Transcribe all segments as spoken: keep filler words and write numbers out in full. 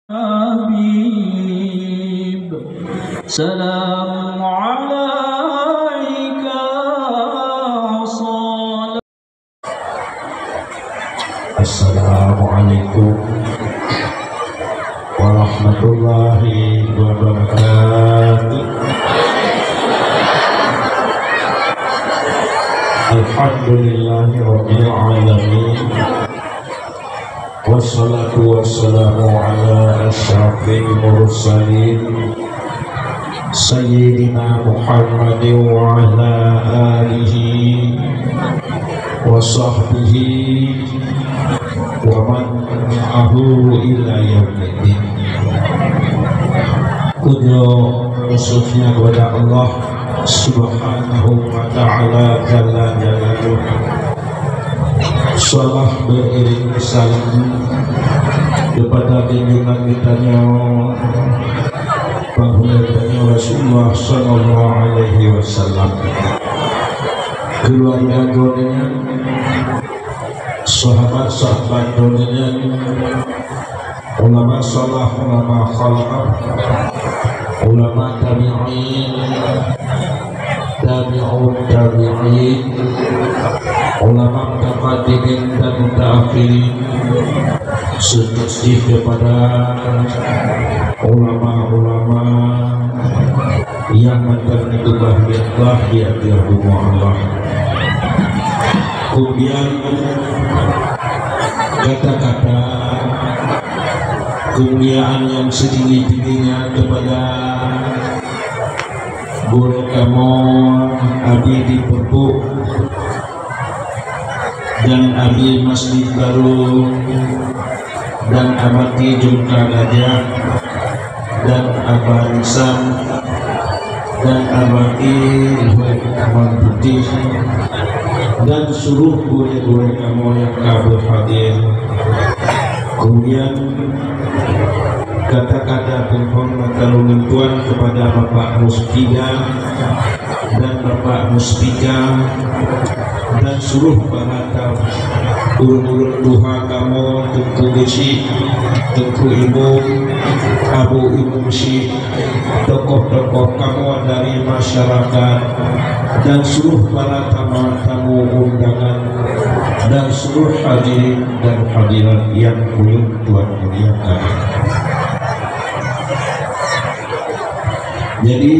Habib. Salamu alaika. Assalamualaikum warahmatullahi wabarakatuh. Alhamdulillahi rabbil alamin. Wassalatu wassalamu ala asyrafil mursalin, Sayyidina Muhammadin wa ala alihi wa sahbihi wa man tabi'ahu ila yaumiddin. Puja khususnya kepada Allah Subhanahu wa Ta'ala Jalla Jalaluhu. Salam beriring salam kepada junjungan geutanyoe, Baginda Rasulullah sallallahu alaihi wasallam, keluarga geutanyoe, sahabat-sahabat geutanyoe, ulama salaf, ulama khalaf, ulama tabi'in, tabi'ut tabi'in, ulama mutaqaddimin dan mutaakhirin, seterusnya kepada ulama-ulama yang mantan keubah di atas bumoe Allah. Kemudian kata-kata kemuliaan yang setinggi-tingginya kepada gurée kamoe Abi di Peureubôk dan Abi Masjid Baru dan Abati Jungka Gajah dan Aba Nisam dan Abati Luhut Aman Putih dan seluruh gurée-gurée kamoe nyang ka berhadir. Kemudian kata-kata penghormatan ulôn tuan kepada Bapak Muspida dan Bapak Muspika dan seluruh para tamu, ureuëng-ureuëng tuha kamoe, Teungku Geuchik, Teungku Imum, Abu Imum Syik, tokoh-tokoh kamoe dari masyarakat, dan seluruh para tamu-tamu undangan, dan seluruh hadirin dan hadirat yang ulôn tuan muliakan. Jadi,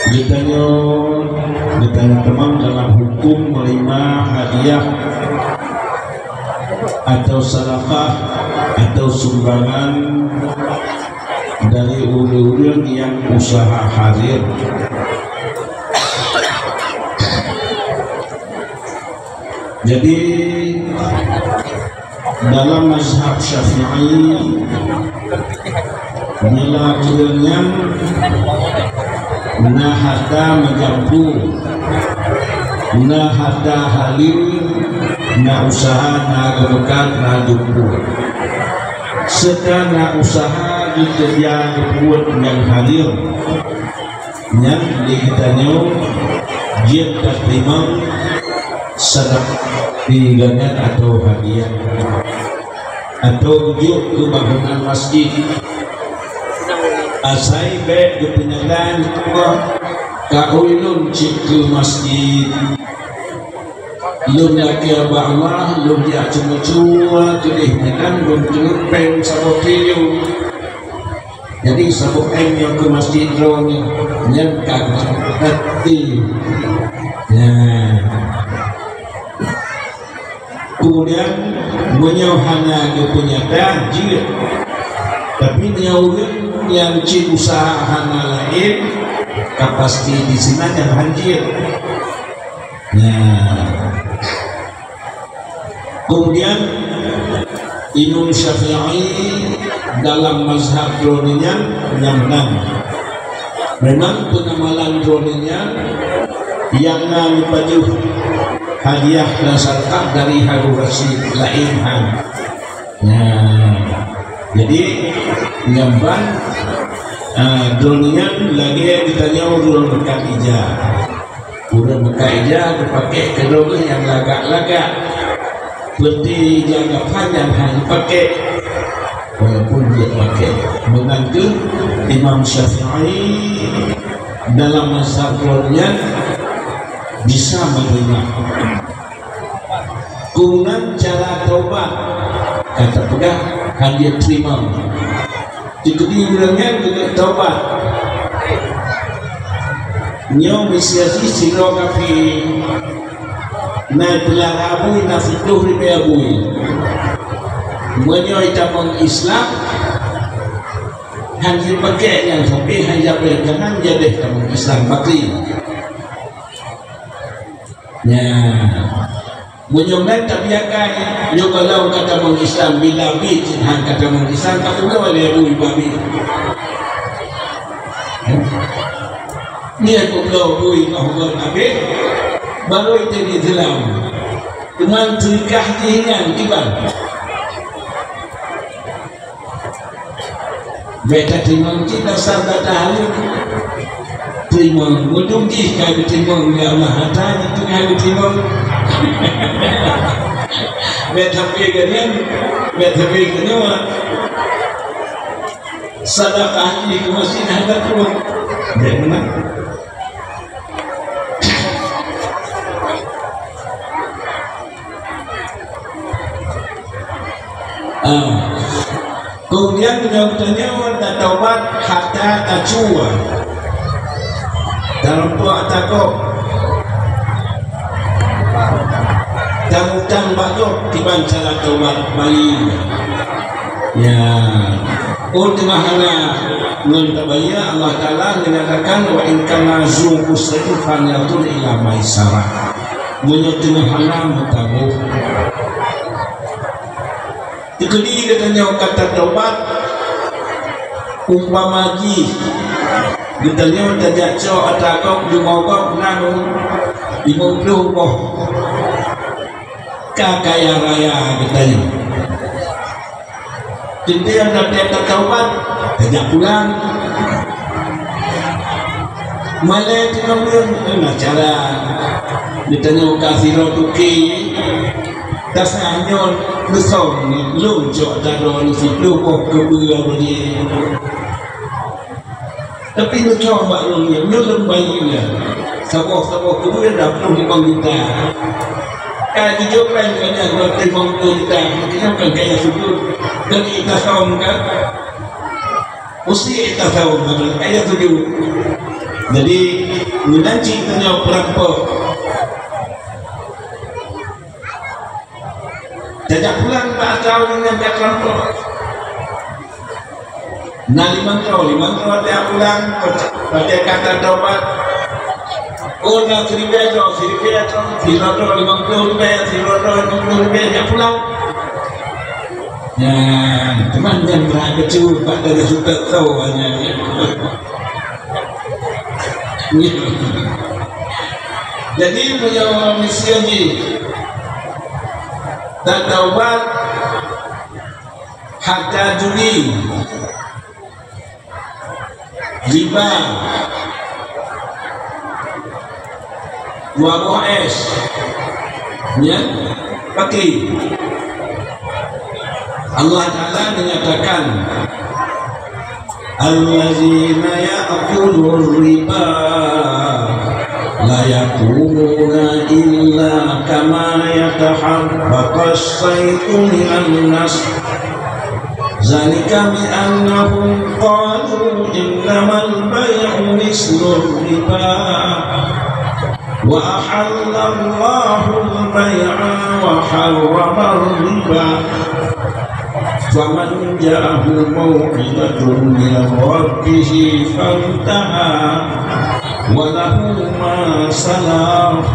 geutanyoe, geutanyoe teuma dalam huköm meuneurimong hadiah atau sedekah atau sumbangan dari ureuëng-ureuëng nyang useuha hadir. Jadi, dalam mazhab Syafi'i, bila ureuëng nyan na hareuta meujampu, na hareuta hadir, na useuha, na geumeukat, na jumpu, seureuta na useuha jikeureuja geubuet nyang hadir, nyan lé geutanyoe jeuet tateurimong sedekah, pinggaian atau hadiah, atau jok keu bangunan masjid. Asai bék geupeunyatakan bahwa ka ui lôn cit keu masjid. Lôn lakée bak Allah, lôn jak ceumeucue keudeh nyan lôn keuneuk péng saboh triliun. Jadi, saboh M nyang keu masjid droeneuh nyan ka geucok that. Nah. Kemudian, meunyoe hana geupeunyata, jeuet. Tapi, meunyoe ureuëng nyang cit useuha hana laén, ka pasti disinan nyang han jeuet. Nah. Kemudian, Imam Syafi'i dalam mazhab droeneuh nyan nyang meunan. Memang peungamalan droeneuh nyan nyang na geupajoh hadiah dan sedekah dari Harun Rasyid, laén han. Nah, jadi, nyang ban, ah, droeneuh nyan lagée geutanyoe ureuëng meukat ija. Ureuëng meukat ija geupaké keu droeneuh nyang lagak-lagak. Peuti nyang gata nyan hana pakai, walaupun jeuet pakai. Meunan kheueh Imam Syafi'i dalam mazhab lôn nyan bisa meuneurimong. Keunan cara taubat, ka tapeugah hana teurimong. Dikeue ureuëng nyan keuneuk taubat. Nyoe miseue jih sidroe kafé, na peulara bui, na siplôh ribèe bui. Meunyoe tamong Islam, hana jipakèk nyan, tapi hana jabeh, jangan jabeh tamong Islam, bakri. Nyan. Meunyoe meunan tabiakan, nyoe gohlom ka tamong Islam, bila bit han ka tamong Islam, ka peunoh lé bui babi. Nyan peunoh bui mah ngon abéh, baru jadi Islam. Cuman teulikah jih nyan kiban. Bèk tateurimong cit dasar gata haleue. Teurimong, meudong jih ka geuteurimong lé Allah, hata jih teungoh geuteurimong. Bèk tapi geuh nyan, bèk tapi geuh nyoe. Sadakah jih keu masjid hana teurimong. Bèk meunan. Ah. Kemudian meunyoe tanyoe tataubat hata tacue, tarumpok ata gob, tamutang bak gob, kiban cara taubat bayeue. Ya. Oh, teungoh hana ngon tabayeue, Allah Taala menyatakan, "Wa in kana zu usratin fanadhiratun ila maisarah." Meunyoe teungoh hana meutabôh. Teukeudi geutanyoe ka tataubat, umpama jih geutanyoe tajak cok ata gob, limong gob, na limong ploh boh. Ka kaya raya geutanyoe. Teuntèe gata tataubat, tajak pulang. Malèe teungoh lôn, na cara geutanyoe ka sidroe tukèe, tasah nyoe leusong lôn cok ata droeneuh siplôh boh keubeue bajèe. Tapi neucok bak lôn nyan, nyoe lôn bayeue nyan. Saboh-saboh keubeue dua ploh limong juta. Ka jijok laén nyan dua ploh limong juta, mungkin kan kaya sujud. Jadi ita sawang kan? Mesti ita sawang kan kaya sujud. Jadi, meunan cit tanyoe peurampok. Tajak pulang bak ata ureueng nyang ka teurampoh. Na limong droe, limong droe tajak pulang, watèe ka tataubat. Oh, na siribèe droe, siribèe droe, sidroe droe limong ploh ribèe, sidroe droe limong ploh ribèe, jak pulang. Nyan, teuma nyan brat keucut, bak tajak sutet tho nyan. Jadi, meunyoe miseue jih tataubat, hata judi, riba, dua boh es, ya, pati. Allah Taala menyatakan, "Allazina ya'kulur riba la yaqumuna illa kama yatakhabbathu syai'un minan nas. Zalika bi annahum qalu innamal bai'u mislur riba." Wa ahallallahul bai'a wa harramar riba. Faman ja'ahu mau'izatun min rabbih fantaha wa lahu ma salaf.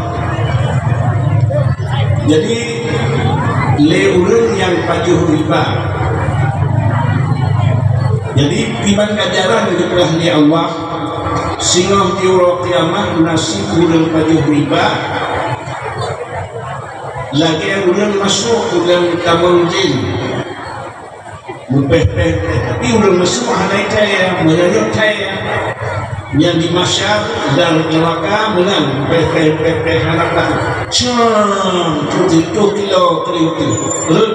Jadi, lé ureueng nyang pajoh riba. Jadi, kiban ganjaran geupeugah lé Allah, singoh di uroe kiamat nasib ureueng pajoh riba lagèe ureueng masôk u lam tamong jén. Meupéh-péh, tapi ureueng masôk hana itai, meunyoe itai. Nyang di mahsyar dan neuraka meunan, pèh, pèh, pèh, pèh hana pat. Cang, tujoh kilo keu lhèe.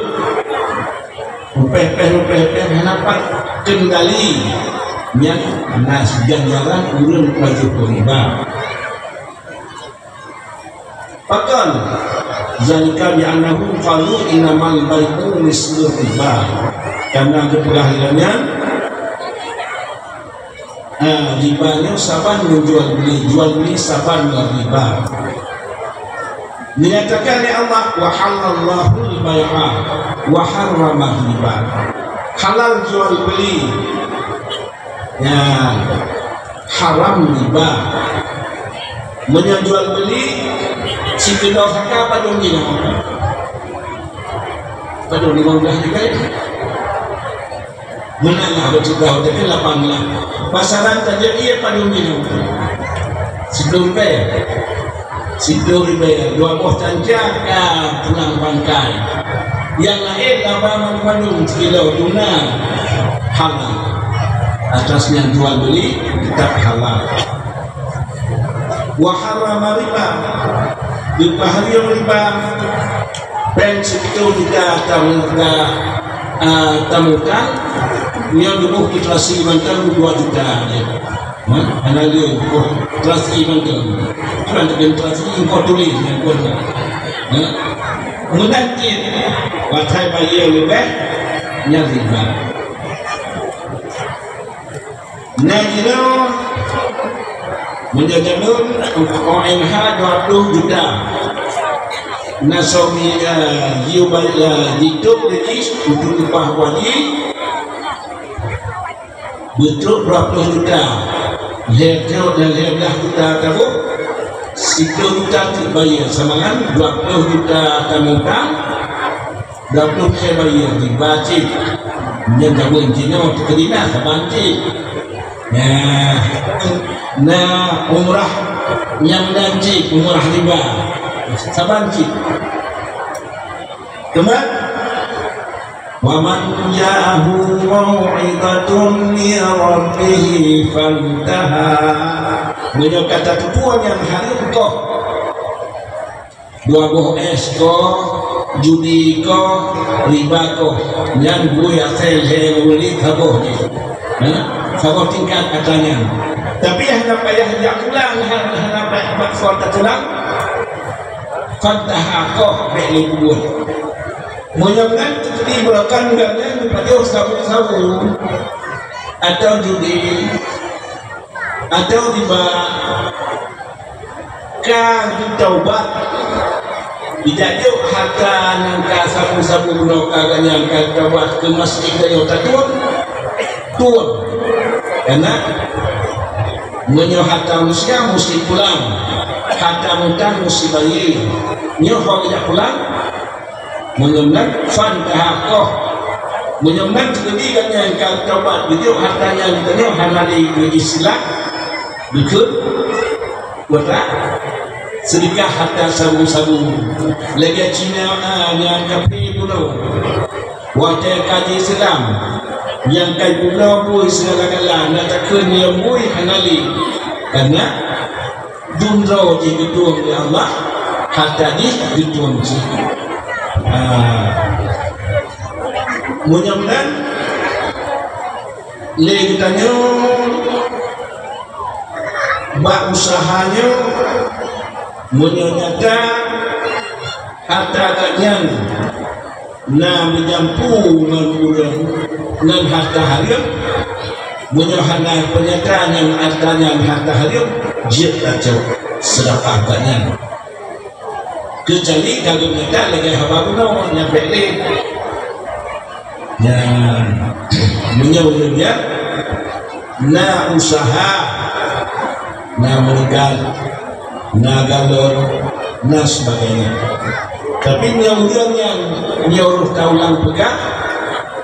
Pèh, pèh, pèh, pèh hana pat kendali. Nyan na ganjaran ureueng pajoh riba. Pakon? Zalika bi annahum qalu innamal bai'u mislu riba. Karena geupeugah lé nyan, ha, riba nyoe saban ngon jual beli, jual beli saban ngon riba. Dinyatakan lé Allah, "Wa halallahul bai'a wa harrama riba." Halal jual beli, nyan haram riba. Meunyoe jual beli, sikilo saka padum dinawa? Padum, lima belas ribèe? Meunan lah, beutôi dah, beutôi kan lapan belas. Pasaran tajak ié padum dinawa? Siploh ribèe. Siploh ribèe, dua boh tanca ka pulang bangkai. Nyang laén laba mandum-mandum sikilo tuna halal. Atas nyan jual beli tetap halal. Wa harrama riba, geupeuhareuem riba. Péng siploh juta tamuka, ah, tamuka, nyoe geuboh ikhlas iman tamu dua juta. Ha? Hana lé, oh, terasi mantong. Cuman teukheun terasi, engkau tulis nyang kon. Ha? Meunan cit, watèe bayeue leubeh, nyan riba. Nah, jinoe, meunyoe jameun, O M H dua puluh juta. Nah, suami, eh, jiôh balik, eh, jitôb lé jih, untuk upah wajib. Beutôi dua ploh juta. Lhèe trok dan lhèe blah juta taboh. Siploh juta cit bayeue, sama ngon dua ploh juta tamong utang. Dua ploh lhèe bayeue, riba cit. Nyan jameun jinoe teukeudina saban cit. Nah, nah, umrah nyang meunan cit, umrah riba. Saban cit. Teuma, "Wa man ja'ahu mau'izatun min rabbih fantaha." Meunyoe ka tateupeue nyang hareuem koh, dua boh és koh, judi koh, riba koh, nyan bui asai lhèe ulit saboh jih. Ha? Saboh tingkat ata nyan. Tapi hana payah jak pulang, hana, hana payah bak sekolah pulang. Fantaha, koh, bèk lé peubuet. Meunyoe nyan teukeudi beurakan gobnyan geupajoh sabu-sabu, atau judi, atau riba, ka geutaubat, jijak jok hareuta nyang ka sabu-sabu bunoe ka gobnyan ka geutaubat keu masjid tanyoe tatun, tun. Karena meunyoe hareuta manusia musti pulang, hareuta mutang musti bayeue. Nyoe ho geujak pulang, Meunyoe meunan, fantaha, koh. Meunyoe meunan teukeudi gobnyan ka taubat, geujok hareuta nyan geutanyoe hana lé geuistilah, geukheun, kotak, seudeukah hareuta sabu-sabu. Lagèe Cina, a, nyang kafé bunoe. Watèe ka ji Islam, nyang ka jibloe bui sigala-gala, na takheun nyang bui hana lé. Karena Dum droe jih geutueng lé Allah, hareuta jih geutueng cit. Ah. Meunyoe meunan, lé geutanyoe bak useuha nyoe, meunyoe nyata hareuta geuh nyan na meujampu ngon ureueng ngon hareuta hareuem, meunyoe hana peunyata nyan hareuta nyan hareuta hareuem, jeuet tacok seudeukah bak nyan. Keucuali ka geunyata lagèe haba bunoe nyang bèk lé. Nyan, meunyoe ureueng nyan na useuha, na meuninggai, na galon, na sebagainya. Tapi meunyoe ureueng nyan nyoe rôh taulang peugah,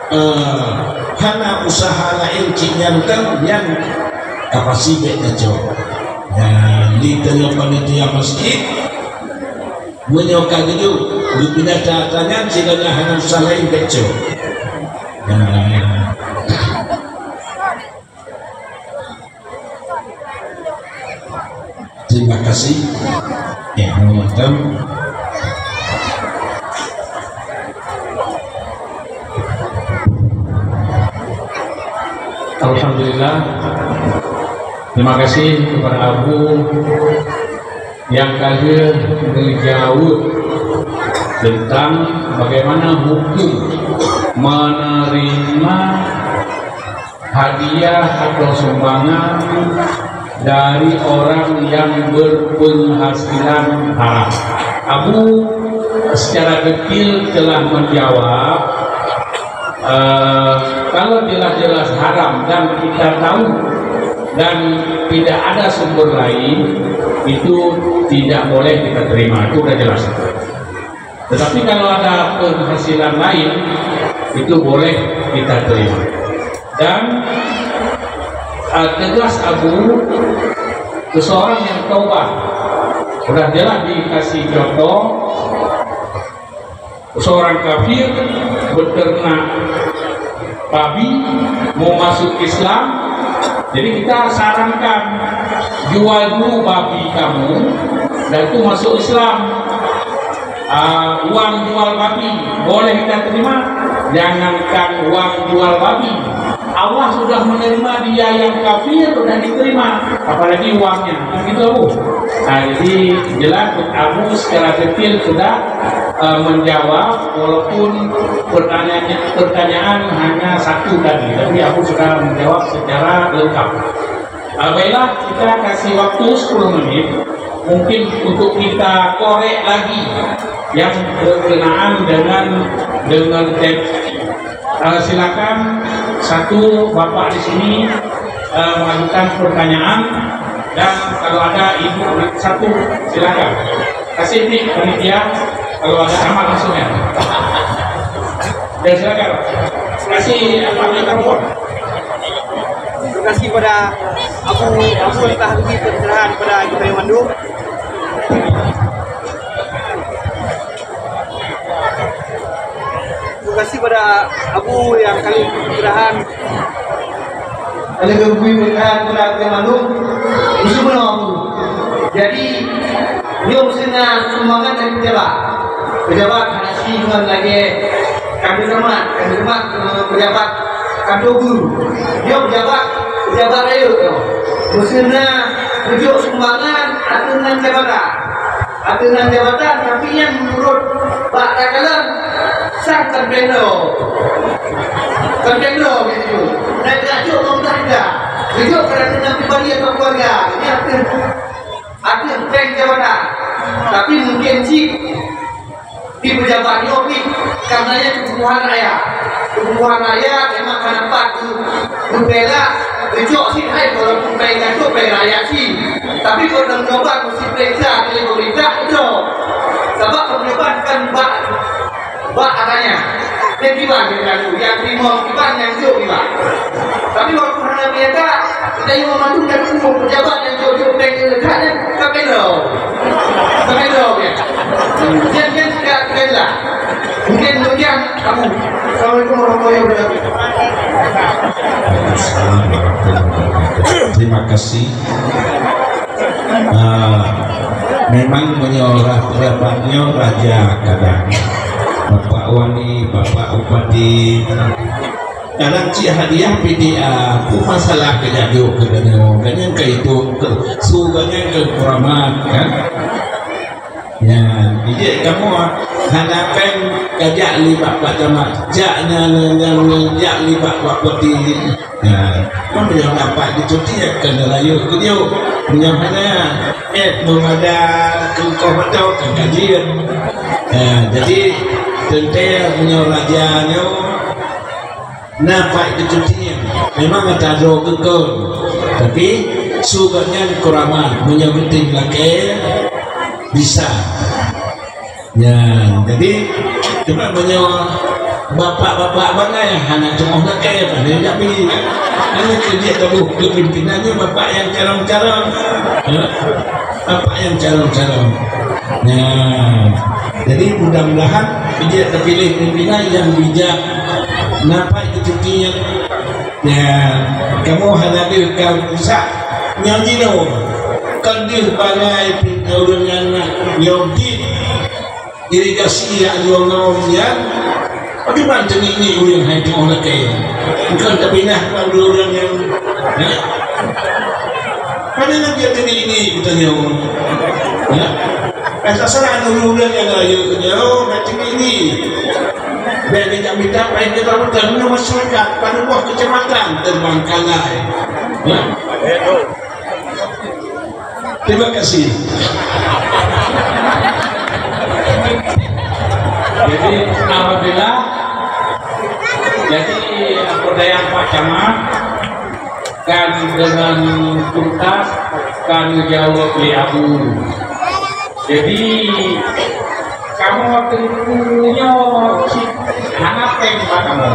eh, hana useuha laén cit nyan kan, nyan ka pasti bèk tacok. Nyan, di teungoh panitia masjid, meunyoe ka geujok, geupeunyata ata nyan, sigoe nyan hana useuha laén bèk cok. Nyan. Terima kasih. Ya, mantap. Alhamdulillah. Terima kasih kepada Abu yang ka lheueh menjawab tentang bagaimana hukum menerima hadiah atau sumbangan dari orang yang berpenghasilan haram. Abu secara detail telah menjawab, eh, kalau jelas-jelas haram dan kita tahu dan tidak ada sumber lain, itu tidak boleh kita terima. Itu udah jelas. Tetapi kalau ada penghasilan lain, itu boleh kita terima. Dan, eh, tegas Abu, seseorang yang taubat, sudah jelas dikasih contoh, seorang kafir beternak babi, mau masuk Islam, jadi kita sarankan, jual dulu babi kamu, dan itu masuk Islam. Ah, uang jual babi boleh kita terima? Jangankan uang jual babi, Allah sudah menerima dia yang kafir, sudah diterima, apalagi uangnya. Kan gitu, Abu? Nah, jadi jelas Abu secara detail sudah, eh, menjawab, walaupun pertanyaan, pertanyaan hanya satu tadi, tapi Abu sudah menjawab secara lengkap. Ah, baiklah, kita kasih waktu sepuluh menit, mungkin untuk kita korek lagi yang berkenaan dengan, dengan teks. Ah, silakan satu bapak di sini, ah, mengajukan pertanyaan, dan kalau ada ibu satu, silakan. Kasih mic panitia, kalau ada sama langsung ya. Ya, silakan. Kasih apa, mikrofon. Terima kasih pada Abu, Abu yang telah beri pencerahan kepada kita yang mandum. Terima kasih pada Abu yang kali pencerahan. Ada geuguih peureulèh keu ureueng mandum, meusibunoe Abu. Jadi, nyoe meusinan sumbangan dari pejabat. Pejabat hana si ngon lagèe kandô seumah, kandô seumah, eh, pejabat kandô guru. Nyoe pejabat, pejabat rayeuk nyoe. Meusinan peujok sumbangan ateueh nan jabatan. Ateueh nan jabatan, tapi nyan meunurot bak takalon sang kontainer. Kontainer gitu. Dan jak jok pemerintah dah. Jok pada ateueh nan pribadi atau keluarga. Ini ateueh, ateueh bank jabatan. Tapi mungkin cit di pejabat nyoe pih, karena nyan kebutuhan rakyat. Kebutuhan rakyat memang hana pat geupela, geujok cit hai, walaupun pèng geutanyoe pèng rakyat cit. Tapi peutanggung jawab meusti peuriksa lé pemerintah droe. Sabab peutanggung jawab kan bak, bak katanya. Dan kiban geutanyoe, nyang teurimong kiban, nyang jok kiban. Tapi walaupun hana nyata, kita yang membantu dan pejabat nyang jok-jok pèng geutanyoe kan, ka pèng droe. Ka pèng droe, ya. Nyan, nyan, nyan, nyan lah. Mungkin demikian, Abu. Assalamualaikum warahmatullahi wabarakatuh. Terima kasih. Ah, memang meunyoe ra-, rabat nyoe raja kadang. Bapak wali, bapak bupati. Kadang cit hadiah P D A, peue masalah keu jak jok keu geutanyoe. Gobnyan ka itong keu su, gobnyan keu kuramat, kan? Nyan, jijak kamoe hana pèng ka jak li bak Pak Camat, jak nyan, nyan, nyan, nyan, jak li bak Pak Bupati. Nyan, kan meunyoe dapat dicuti, ya, keuneuk rayeuk keu jok. Meunyoe hana, eh, meumada keu koh mantong, kan kajian. Nyan, jadi, teuntèe meunyoe raja nyoe, na pat keucuti, memang ata droe geukheun. Tapi, su gobnyan kuramat, meunyoe geutem lakèe, bisa. Ya, jadi, cuma meunyoe bapak-bapak bangai, hana teungoh lakèe, pandai jak pi. Hana keu jeuet taboh keu pimpinan nyoe bapak nyang carông-carông. Ya. Bapak nyang carông-carông. Nah, jadi mudah-mudahan bijak teupiléh pimpinan nyang bijak, na pat keucuti nyan. Ya, kamoe hana deuh ka rusak nyoe jinoe. Ka deuh bangai pih ureueng nyang na nyoe dit irigasi nyang lôn ngon nyan. Pakriban teungieng-ngieng ureueng hai tu'oh lakée. Bukan tapinah bak ureueng nyang, ya. Pane lagée teungieng-ngieng geutanyoe. Ya. Rasa salah ureueng nyang rayeuk nyoe, ka teungieng-ngieng. Bék geujak mita paih keutamatan nyoe masyarakat, pada buah kecamatan Terbangkalai. Ya. Terima kasih. Jadi, alhamdulillah. Jadi, peudayang Pak Camat kan dengan tuntas kan jawab lé Abu. Jadi, kamoe teungku nyoe cit hana péng bak kamoe.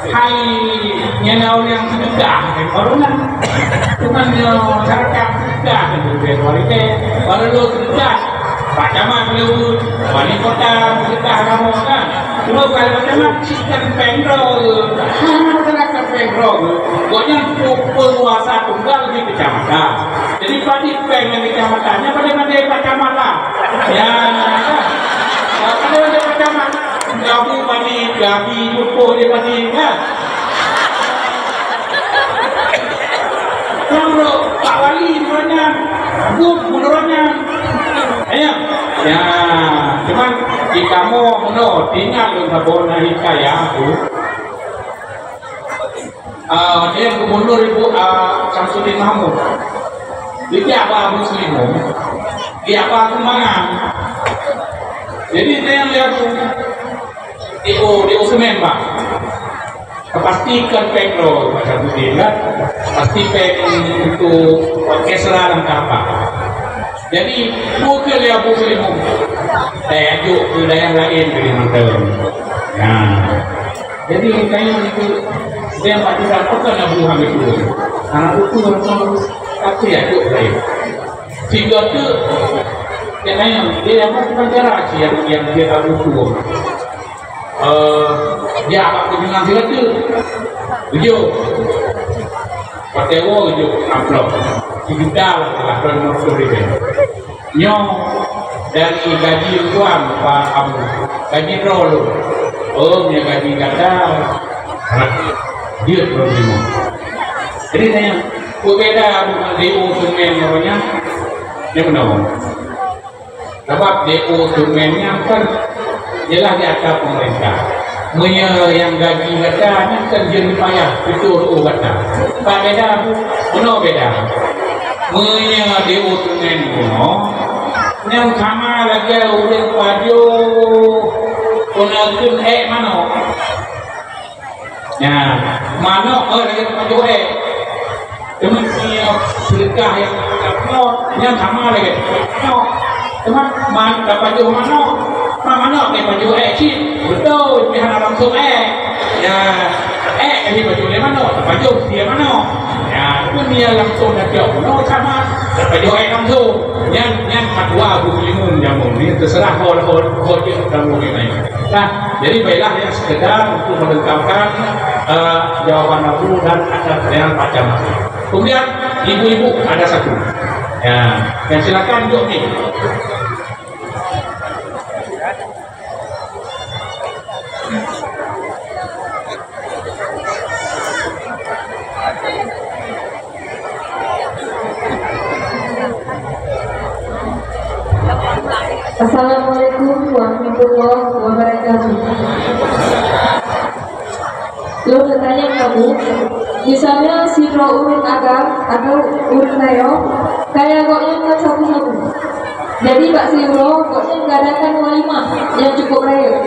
Hai, nyan ureueng nyang seudeukah, baru nyan. Cuman nyoe masyarakat seudeukah, baru lôn seudeukah. Pak Camat Meuleubut, wali kota seudeukah kamoe kan. Cuma bukan Pak Camat, cit kan péng droe. Hana masyarakat péng droe. Gobnyan pe-, penguasa tunggal di kecamatan. Jadi, padit péng ngon kecamatan nyan, padit mandé Pak Camat lah. Ya, padit mandé Pak Camat. Gabu padit, gabi pupuk dia padit, ya. Kan bro, Pak Wali di mana? Bud, menurutnya. Ya. Ya, cuman di kamoe, no, tinggal lôn saboh na hikayah tu. Ah, dia gubernur ibu, ah, Syamsuddin Mahmud. Dia apa Abu Selimu? Dia apa aku mangan? Jadi, dia yang lihat tu. Di U, di U Semen, Pak. Pasti kan péng lo, Pak Syamsuddin, kan? Pasti péng untuk orkestra dan apa. Jadi, bukan dia Abu Selimu. Saya ajuk ke daerah lain, ke Kalimantan. Nah. Jadi, kayuh itu, dia buat tidak pekan Abu Hamid itu. Anak itu langsung, tapi ya, tu saya. Sehingga tu, dia tanya, dia apa, bukan cara sih yang, yang dia tahu tu. Eh, dia apa kunjungan sila tu? Tujuh. Pakai wo tujuh, amplop. Digital, amplop lima puluh ribu. Nyoe dari gaji tuan, Pak Abu. Gaji droe lôn. Oh, nyoe gaji gata. Hah? Jeuet lôn teurimong. Jadi, tanya, peue beda Abu ngon D O Semen nyoe nyan? Nyoe meunoe. Sabab D O Semen nyan kan jeulaih di ateueh peumeurintah. Meunyoe nyang gaji gata nyan kan jeuet payah peucok ru'oh gata. Pat beda, meunoe beda. Meunyoe D O Semen bunoe, nyan sama lagèe ureueng pajoh, peue na kheun, ék manok. Nyan, manok, eh, lagèe pajoh ék. Teuma nyoe seudeukah nyang nyoe, nyan sama lagèe. Nyoe, teuma man, tapajoh manok. Man manok tapajoh ék cit. Beutôi, tapi hana langsung ék. Ya, ék ka jipajoh lé manok, tapajoh sie manok. Ya, tapi nyan langsung tapajoh manok sama, tapajoh ék langsung. Nyan, nyan fatwa Abu Muslimun jameun. Nyan teuseurah ho, ho, ho jeuet kamoe nyoe. Nah, jadi baiklah, ya, sekedar untuk melengkapkan, eh, jawaban Abu dan atas dengan Pak Camat. Kemudian, ibu-ibu ada satu. Ya, yang silakan duduk ni. Assalamualaikum warahmatullahi wabarakatuh. Lôn neutanyong kamoe, misalnya sidroe ureueng agam atau ureueng rayeuk, kaya gobnyan kon sabu-sabu. Jadi bak siuroe gobnyan gadakan walimah nyang cukup rayeuk.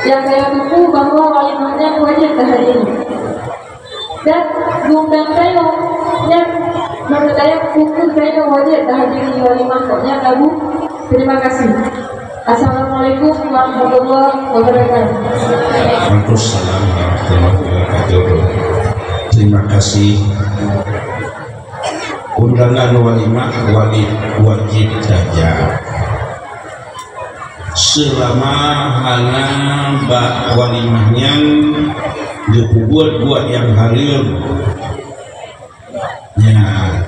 Nyang kaya teupeu bahwa walimah nyan wajéb tahadiri. Dan geuundang tanyoe nyan meunurot tanyoe, peue keuh tanyoe wajéb tahadiri walimah gobnyan, Abu? Terima kasih. Assalamualaikum warahmatullahi wabarakatuh. Waalaikumsalam warahmatullahi wabarakatuh. Terima kasih. Undangan walimah wali-, wajib saja. Selama hana bak walimah nyan geupeubuet buet nyang hareuem. Nyan.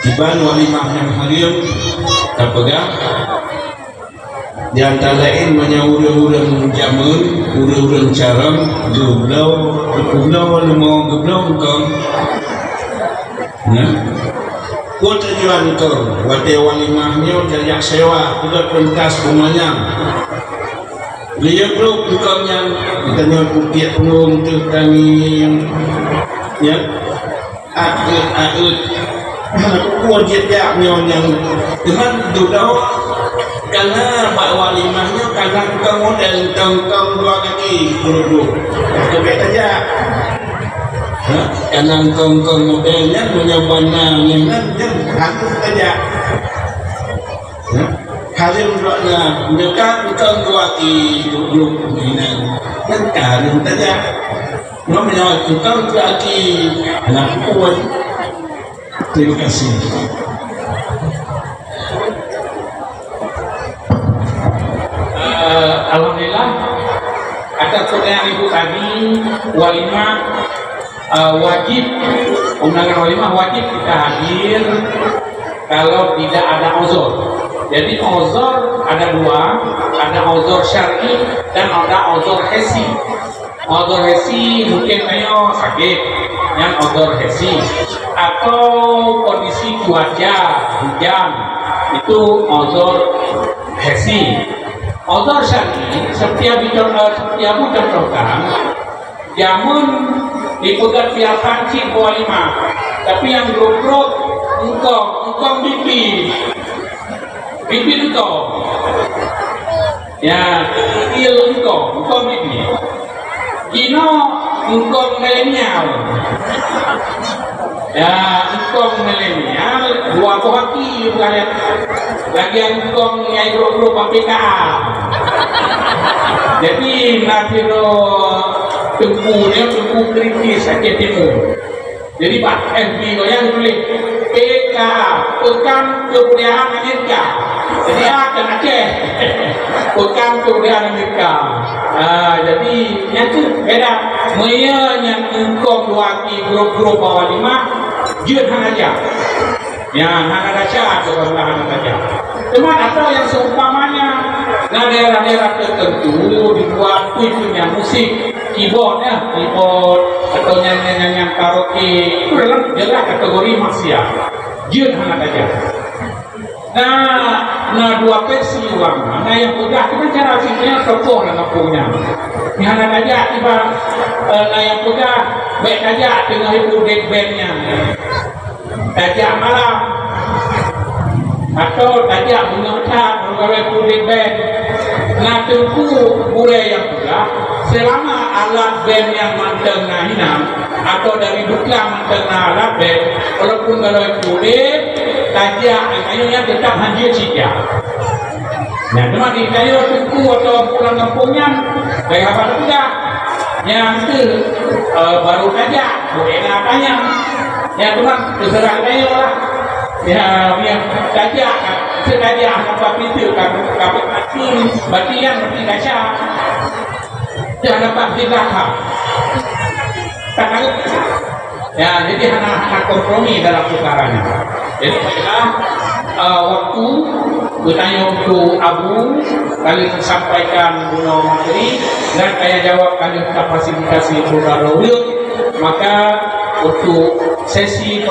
Kiban walimah nyang hareuem tapeugah, di antara laén meunyoe ureuëng-ureuëng jameun, ureuëng-ureuëng carông, geubloe, geubloe leumo, geubloe eungkông. Nah, peue tujuan eungkông? Watée walimah nyoe tajak sewa, peugöt peuntas peumanyam. Geuyue brok eungkông nyan, geutanyoe peutiek peungong teuh tangieng, ya. Aeut-aeut. Peue jeuet jak nyoe nyang teuma dudoe, kana bak walimah nyoe kana eungkông model eungkông dua kaki, guru-guru. Keubiet tajak. Ha? Kana eungkông-eungkông model nyan, meunyoe bana nyan, nyan, nyan hareuem tajak. Ha? Hareuem dua na, meunyoe ka eungkông dua kaki, guru-guru, nyan, nyan ka hareuem tajak. Ngon meunyoe tukang keuaki anak puan. Terima kasih. Eh, alhamdulillah, atas pertanyaan ibu tadi, walimah, eh, wajib, undangan walimah wajib kita hadir kalau tidak ada uzur. Jadi uzur ada dua, ada uzur syar'i dan ada uzur hissi. Uzur hissi mungkin tanyoe sakét, nyan uzur hissi. Atau kondisi cuaca hujan, itu uzur hissi. Uzur syar'i, seperti Abu con-, eh, seperti Abu contohkan, jameun dipeugöt siapan cit bak walimah, tapi nyang grôp-grôp eungkông, eungkông bibi, bibi eungkông. Ya, kecil eungkông, eungkông bibi. Jinoe eungkông milenial. Ya, eungkông milenial, dua boh aki bukan ya. Lagi eungkông nyang grôp-grôp P K A. Jadi, na sidroe teungku nyoe, teungku kritis Aceh Timur. Jadi, bak F B goyang tuléh, P K A, Pekan Kebudayaan Amerika. Jadi, A kan Aceh. Pekan Kebudayaan Amerika. Ah, jadi, nyan tu beda. Meunyoe nyang eungkông dua aki grôp-grôp bak walimah, jeuet hana jak. Nyan hana desya, keu hana desya. Teuma atau nyang seumpamanya, na daerah-daerah tertentu dibuat kuih-kuih nyang musik, keyboard ya, keyboard, atau nyanyian-nyanyian karaoke, itu dalam jelas kategori maksiat. Jeuet hana desya. Na, na dua versi ulama, na nyang peugah, cuma cara sihnya tokoh lam kampung nyan. Nyang hana tajak tiba, eh, na nyang peugah, bèk tajak teungoh udeb band nyan. Tajak malam. Atau tajak beungoh that, meugawée udeb band. Na teungku gurée nyang peugah, selama alat band nyan mantong na hinan, atau dari dukang mantong na alat band, walaupun galak udeb, tajak, tanyoe nyan teutap hanjeuet sijak. Nah, teuma di tanyoe teungku atau pulang kampung nyan, bèk haba teupeugah. Nyan tu, eh, baru tajak, boleh na tanya. Nyan teuma teuseurah tanyoe lah. Ya, ya, tajak, tajak hana pat pintoe ka, ka, ka, berarti nyan berarti tajak. Dah dapat tiga hal. Tak ada. Ya, jadi hana, hana kompromi dalam perkara ni. Jadi, baiklah, uh, waktu bertanya untuk Abu, kali sampaikan guna materi, dan saya jawab kali fasilitasi program. Maka, untuk sesi